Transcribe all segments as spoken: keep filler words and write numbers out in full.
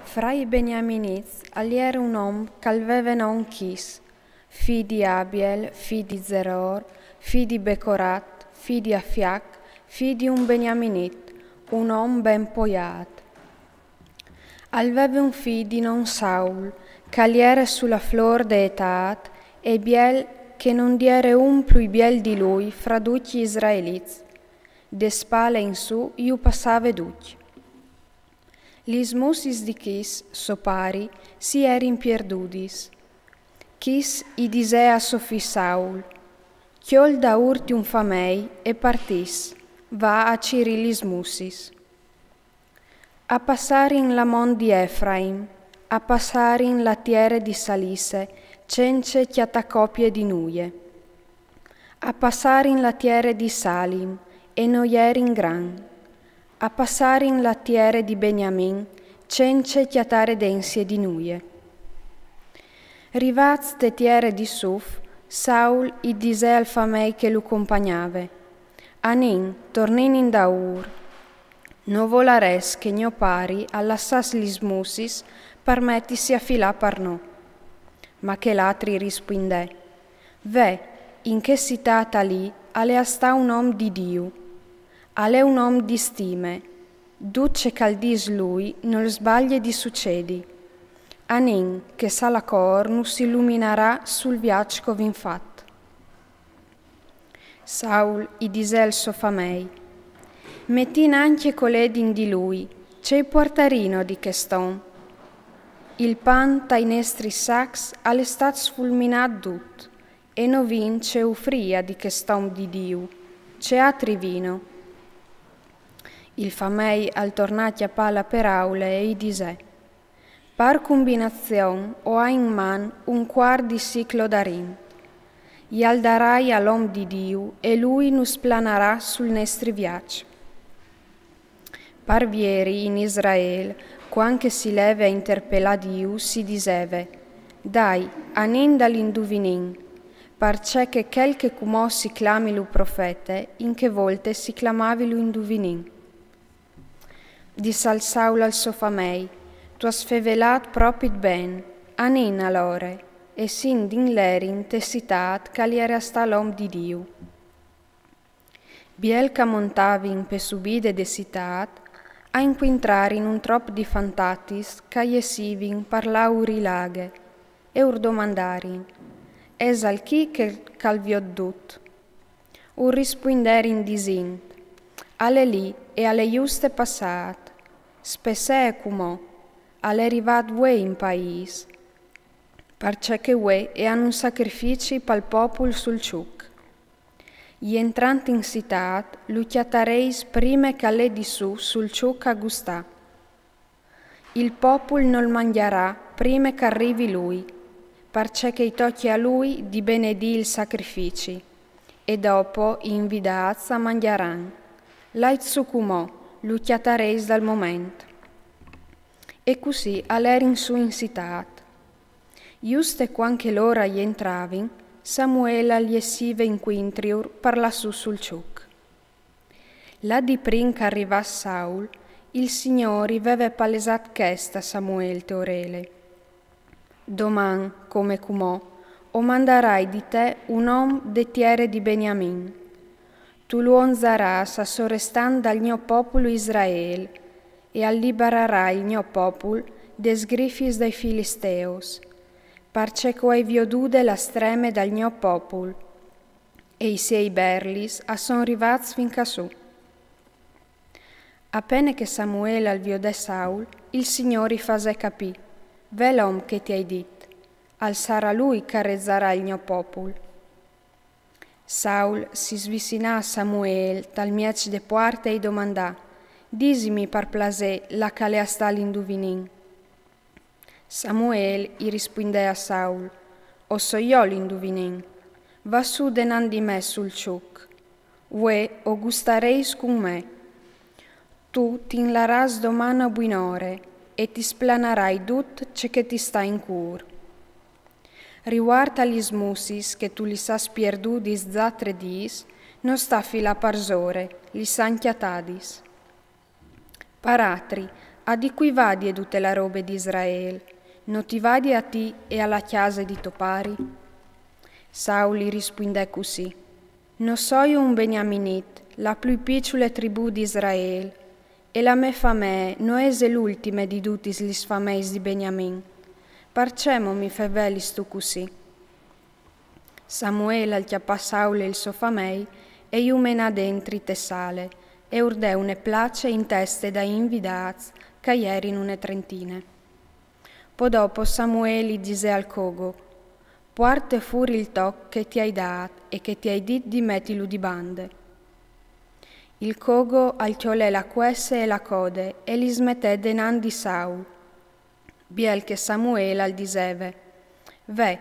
Fra i beniaminits al jere un om ch'al veve non Chis, fi di Abiel, fi di Zeror, fi di Becorat, fi di Afiac, fi di un beniaminit, un om ben poiât. Al veve un fi di non Saul, ch'al jere su la flor de etât, e biel che non jere un plui biel di lui fra ducj i israelits. De spale in su ju passave ducj. Lis mussis di Chis, so pari, si jerin pierdudis. Chis i disè a so fi Saul: «Cjol daûr ti un famei e partìs, va a cirî lis mussis.» A passarin la mont di Efraim, a passarin la tiere di Salise, cence cjatâ copie di nuie. A passarin la tiere di Salim, e no jerin gran. A passarin la tiere di Beniamin, cence cjatâ redenzie di nuie. Rivâts te tiere di Suf, Saul i disè al famei che lu compagnave: «Anìn, tornìn indaûr. No volarès che gno pari al lassàs lis mussis par metisi a filâ par nô.» Ma chel altri rispuindè: «Ve, in chê citât alì al è a stâ un om di Diu. Al è un om di stime. Dut ce ch'al dîs lui nol sbalie di sucedi. Anìn, che salacor nus illuminarà sul viaç ch'o vin fat.» Saul i disè al so famei: «Metìn ancje col edin di lui, ce i puartarìno di chest om? Il pan tai nestris sacs al è stât sfulminât dut, e no vin ce ufrî a di chest om di Diu, ce altri vino?» Il famei al tornà a cjapâ la peraule e i disè: «Par cumbinazion o ai in man un cuart di siclo d'arint. Jal darai al om di Diu e lui nus planarà sul nestri viaç.» Par vieri in Israel, cuant che si leve a interpelâ Diu, si diseve: «Dai, anìn dal induvinin, parcè che chel che cumò si clami lu profete, in chê volte si clamavi lu induvinin.» Disal Saul al so famei: «Tu âs fevelât propit ben, anìn alore, e si indin lerin te citât ch'al jere a stâ l'om di Diu.» Biel ch'a montavin pe subide de citât, a incuintrarin un trop di fantatis ch'a jessivin par lâ a urî l'aghe, e ur domandarin: «Esal chi chel ch'al viôt dut?» Ur rispuinderin disint: «Al è li e al è juste passât. Spessee cumò, al è rivât vuê in paîs, parcè che vuê e àn un sacrifici pal popul sul çuc. Jentrant in citât, lu cjatarês prime ch'al ledi su sul çuc a gustâ. Il popul nol mangjarà prime ch'al rivi lui, parcè che i tocje a lui di benedî il sacrifici, e dopo i invidâts a mangjaran. Lait su cumò, lu cjatarês dal moment.» E cussì a lerin su in citât. Juste cuant che lôr a jentravin, Samuel al jessive incuintriur par lâ su sul çuc. La dì prin ch'al rivàs Saul, il Signôr i veve palesât chest a Samuel te orele: «Doman, come cumò, o mandarai di te un om de tiere di Beniamin. Tu lu onzarâs a sorestant dal gno popul Israel, e al liberarà il gno popul des grifis dai Filisteus, parcè ch'o ai viodude la streme dal gno popul, e i siei berlis a son rivâts fin ca su.» A pene che Samuel al viodè Saul, il Signôr i fasè capî: «Ve l'om che ti ai dit, al sarà lui ch'al rezarà il gno popul.» Saul si svicinà a Samuel tal mieç de puarte e i domandà: «Disimi par plasê là ch'al è a stâ l'induvinin.» Samuel i rispuindè a Saul: «O soi jo l'induvinin. Va su denant di me sul çuc. Vuê o gustarês cun me. Tu ti inlarâs doman a buinore e ti splanarai dut ce che ti sta in cûr. Rivuart a lis mussis che tu lis âs pierdudis za trê dîs, no sta filâ parsore, lis àn cjatadis. Par altri, A di cui vadie dute la robe di Israel? No ti vadie a ti e a la cjase di to pari? Saul li rispuindè cussì: No soiu un beniaminit, la plui piçule tribù di Israel, e la me famee no ese l'ultime di dutis lis fameis di Beniamin. Parcè mo mi fevelistu cussì? Samuel al cjapà Saul e il so famei e ju menà dentri te sale e urdè une place in teste dai invidâts, ch'a jerin une trentine. Po dopo Samuel li disè al cogo: Puarte fûr il toc che ti ai dât e che ti ai dit di metilu di bande. Il cogo al cjolè la cuesse e la code e lis metè denant di Saul, biel che Samuel al diseve: Ve,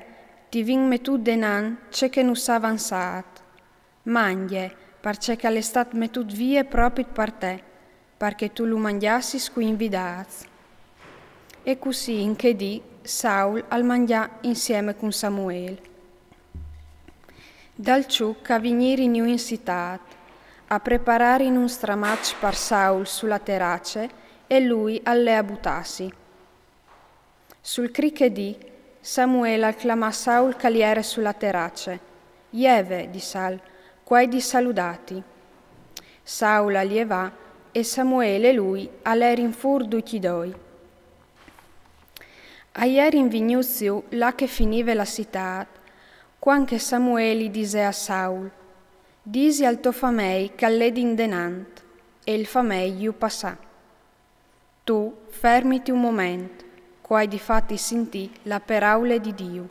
ti vin metût denant ce che nus à vansât. Mangje, parcè che al è stât metût vie propit par te, par che tu lu mangjassis cui invidâts. E cussì in chê dì Saul al mangjà insieme cun Samuel. Dal çuc a vignirin jù in citât, a prepararin un stramaç par Saul su la terace e lui al lè a butâsi. Sul cri chê dì, Samuel al clamà Saul ch'al jere su la terace. Jeve, dissal, cuai di saludâti. Saul al jevà e Samuel e lui a jerin fûr ducj i doi. A jerin vignûts jù là che finive la citât, cuant che Samuel li disè a Saul: Disi al to famei ch'al ledin denant. E il famei ju passà. Tu fermiti un moment, cuai di fâti sintî la peraule di Diu.